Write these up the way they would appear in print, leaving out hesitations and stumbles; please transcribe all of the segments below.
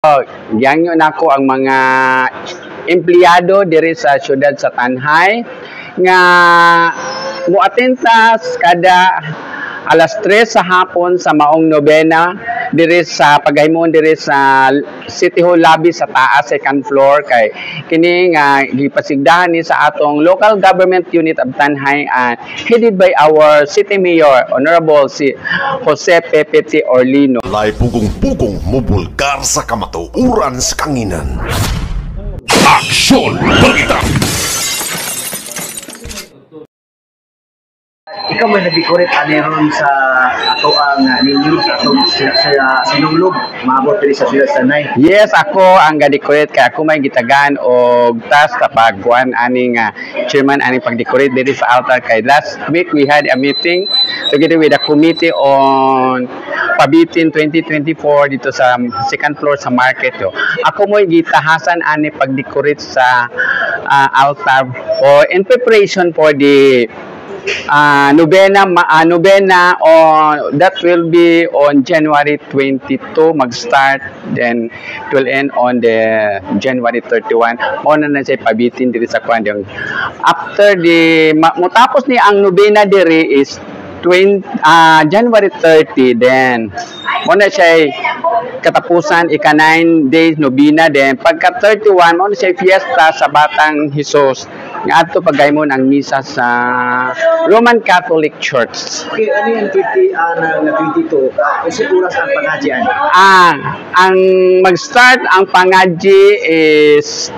Gihangyo nako ang mga empleyado diri sa siyudad sa Tanjay nga muatentas kada alas 3 sa hapon sa maong nobena diri sa paghimon diri sa City Hall lobby sa taas, second floor, kay kini nga gipasigdahan ni sa atong local government unit of Tanjay and headed by our city mayor, Honorable si Jose Pepe T. Orlino. Walay pugong-pugong mubulgar sa kamatuoran sa kanginan. Aksyon Balita! Ikaw may nag-decorate ani ron sa ato ang ninyo sa atong sa Sinulog maabot diri sa siyudad sa Tanay? Yes, ako ang ga-decorate kay ako may gitagaan og task sa pagkuan ani nga chairman ani pag-decorate diri sa altar, kay last week we had a meeting together with the committee on Pabitin 2024 dito sa second floor sa market yo. Ako mo'y gitahasan ani pag-decorate sa altar for in preparation for the novena on that will be on January 22 mag-start, then it will end on the January 31. Mao na na siya pabitin diri sa kwan. Yung after the motapos ni ang novena diri is 20, January 30, then mao na siya katapusan, ika 9 days novena. Then pagka 31, mao na siya fiesta sa Batang Jesus nga adto pagaymo ang misa sa Roman Catholic Church. Okay, ano yung 20 na 22? Kasi oras ang pangadjian? Ang mag-start ang pangadji is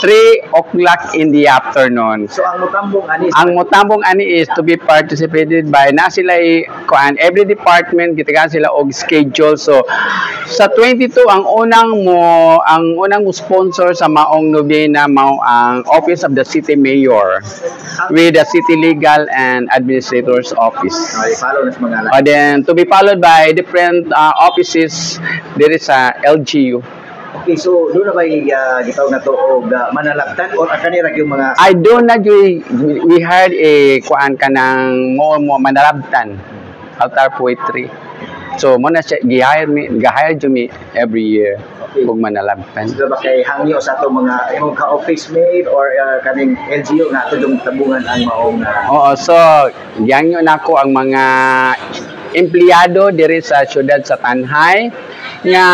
3 o'clock in the afternoon. So ang mutambong ani Ang mutambong ani is to be participated by na sila kuan, every department gitagaan sila og schedule. So sa 22, ang unang mo sponsor sa maong nobena mao ang Office of the City Mayor with the City Legal and Administrator's Office. Ay, follow na sa mga And then to be followed by different offices diri sa LGU. Okay, so duna ba gitawag na to og manalaptan or kanira yung mga I don't na we hired a kuan kanang mo manalabtan altar poetry. So mo na siya gi-hire mi, gi-hire jud mi every year ug manalabtan. So ba kay hangyo sa atong mga imong ka-office mate or kaning LGU nga ato yung tabungan ang maong Oo, so gihangyo nako ang mga empleyado diri sa siyudad sa Tanjay nga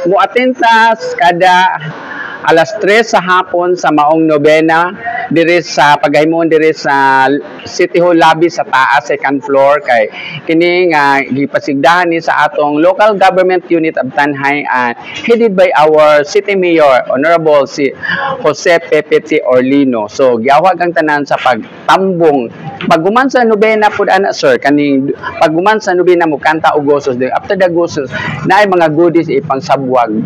muatentas kada alas 3 sa hapon sa maong nobena diri sa paghimon diri sa City Hall lobby sa taas, second floor, kay kini nga gipasigdahan ni sa atong local government unit of Tanjay and headed by our city mayor, Honorable si Jose Pepe T. Orlino. So giawhag ang tanan sa pagtambong paghuman sa nobena pud ana, sir, kaning paghuman sa nobena mo kanta og gosos. Then after the gosos, naay mga goodies ipang sabwag.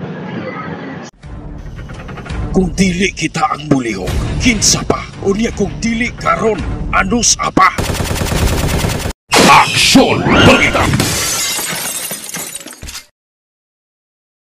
Kung dili kita ang mulihok, kinsa pa? Unya kung dili karon, anus pa? Aksyon Balita!